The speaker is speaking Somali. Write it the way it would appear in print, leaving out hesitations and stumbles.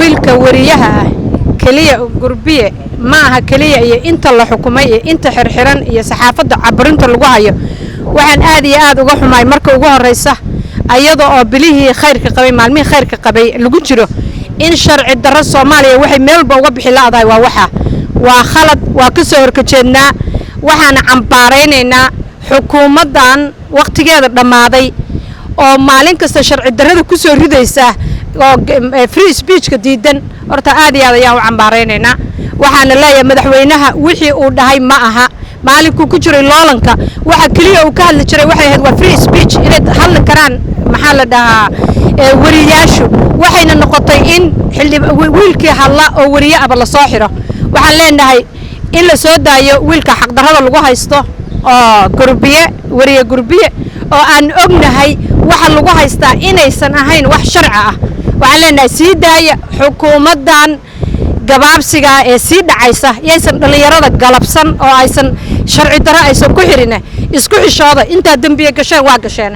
Wiilka wariyaha ah keliya Gurbiye ma aha keliya, iyo inta la xukumay iyo inta xirxiran iyo saxaafadda caburinta lagu hayo. Waxaan aad iyo aad uga xumaay marka ugu horeysa, ayada oo bilihii khayrka qabay, maalmihii khayrka qabay lagu jiro, in sharci darro Soomaaliya waxay meelba uga bixi la'dahay. Waa waxa waa khalad, waa ka soo horkajeednaa. Waxaana cambaaraynaynaa xukuumaddan wakhtigeeda dhammaaday oo maalin kasta sharci darrada ku soo ridaysa oo free speechka diidan. Horta aad iyo aad ayaan u cambaaraynaynaa. Waxaana leeyahay madaxweynaha, wixii uu dhahay ma aha. Maalinkuu ku jiray loolanka, waxa keliya uu ka hadli jiray waxay ahayd waa free speech, inay hadli karaan, maxaa la dhahaa, wariyaashu. Waxayna noqotay in xildhib wiilkii hadla oo wariye aba lasoo xiro. Waxaan leenahay in la soo daayo wiilka xaqdarrada lagu haysto oo Gurbiye, wariye Gurbiye, oo aan ognahay waxa lagu haystaa inaysan ahayn wax sharci ah. Waxaan leenahay sii daaya. Xukuumaddan gabaabsiga ee sii dhacaysa yaysan dhallinyarada galabsan oo aysan sharci darro aysan ku xirin. Isku xishooda intaad dembiye gasheen, waa gasheen.